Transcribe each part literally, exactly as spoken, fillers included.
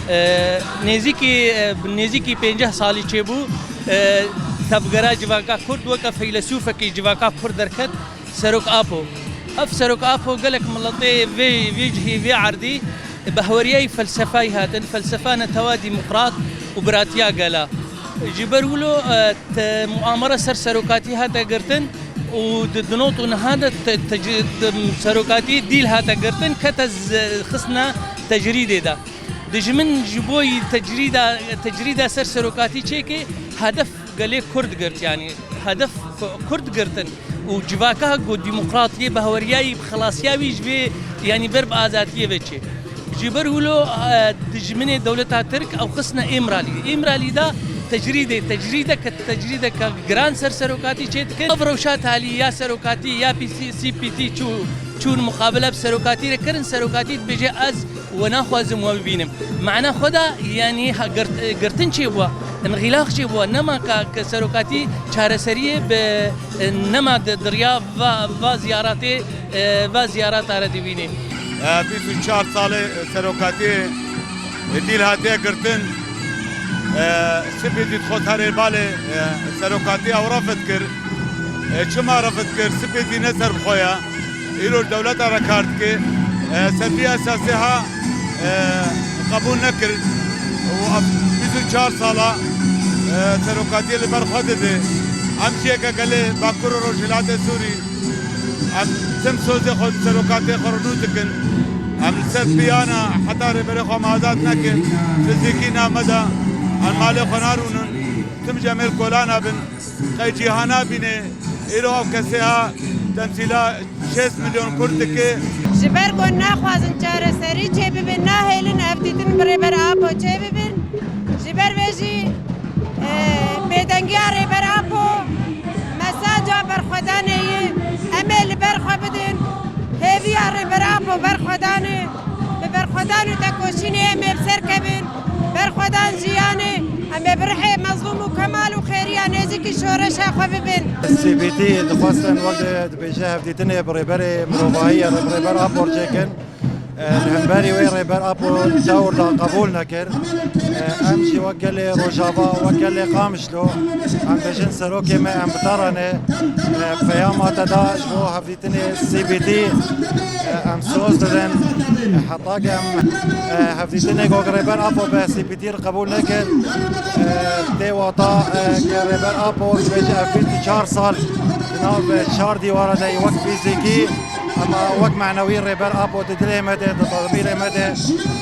E, nêzîkî, e, bi nêzîkî pênceh salî çêbû, e, tevgera civaka Kurd weke feylesûfekî civaka Kurd derket, Serok Apo. Ev Serok Apo gelek miletê vê, vê cihî, vê erdî bi heweriyayî felsefayî hatin, felsefa netewa demokrat û biratiya gela. Ji ber wilo, e, te-, muamere ser serokatî hate girtin û di, di not û niha de te-, te-, di serokatî dîl hate girtin, kete z-, xistine tecrîdê de. Dijmin ji bo yî tecrîda, tecrîda ser serokatî çêke hedef gelê Kurd girt, yanî hedef Ku-, Kurd girtin û civaka ku demokratiyê bi heweriyayî bi xelasiya wî ji vê, yanî ber bi azadiyê ve çê. Ji ber wilo, e, dijminê dewleta Tirk ew xistine Îmralî. Îmralî de tecrîdê, tecrîdeke, tecrîdeke giran ser serokatî çê dikin. Ev rewşa talî ya serokatî ya P C, C P T çû, çûn muqabele bi serokatî re kirin. Serokatî dibêje ez we naxwazim we bibînim. Mana xwe de, yanî, ha, girt-, girtin çêbû, inxîlax çêbû, nema ka, ke serokatî çareseriyê bi, nema di, di riya va, va ziyaretê, e, va ziyareta re dibînî. E, bîst û çar salê serokatiyê, e, dîl hatiye girtin. E, Sipîtî xwe terê balê, e, serokatî ew refet kir. E, çima refet kir? Sipîtî ne ser bi xwe ye. Îro dewleta re kar dike. E, ser vî esasê ha, e, qebûl nekir. Û ev bîst û çar sala, e, serokatiyê li ber xwe dide. Em jiyeke gelê Bakur û Rojhilatê Sûrî. Em tim sozê xwe bi serokatê xwe re nû dikin. Em li ser piyana heta rêberê xwe me azad nekin, fizîkî name de em malê xwe narûnin. Tim ji em ê li kolana bin. Qey cîhana bîne, îro ev kesê ha temsîla şêst milyon Kurd dike. Ji ber ku naxwazin çareserî çêbibin, nahêlin ev dîtin bi Rêber Apo çêbibin. Ji ber vê jî, e, bêdengiya Rêber Apo mesaja berxwedanê ye. Em ê li ber xwe bidin. Hêviya Rêber Apo berxwedan e. Bi berxwedan û tekoşînê em ê bi ser kevin. Berxwedan jiyanê, em ê bi rihê Mezlûm û Kemal û xêriya nêzîkî şoreşa xwe bibin. C P T dixwestin wek dibêje hevdîtinê bi rêberê mirovahî ya bi rêber Apo çêkin. E, li hemberî wê rêber Apo dewr da qebûl nekir. E, em jî wek gelê Rojava, wek gelê Qamişlo, em bêjin serokê me em bi te re ne. E, peyama te da ji bo hevdîtinê C P T, e, em soz didin. E, heta ke em, e, hevdîtinê ku rêber Apo bi C P T re qebûl nekir, e, tê wata, e, ke rêber Apo dibêje ev bîst û çar sal di nav çar dîwara de wek fîzîkî, ema wek menewî rêber Apo di dilê me de, di tedbîrê me de,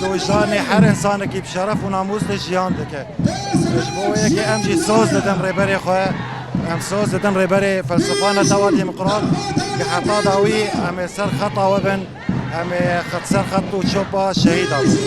di wijdanê her însanekî bi şeref û namûs de jiyan dike. Ji bo wê yekê em jî soz didin rêberê xwe, em soz didin rêberê felsefa netewa demokrat, ke heta dawî em ê ser xeta we bin, em ê xet ser xet û çopa şehîda bin.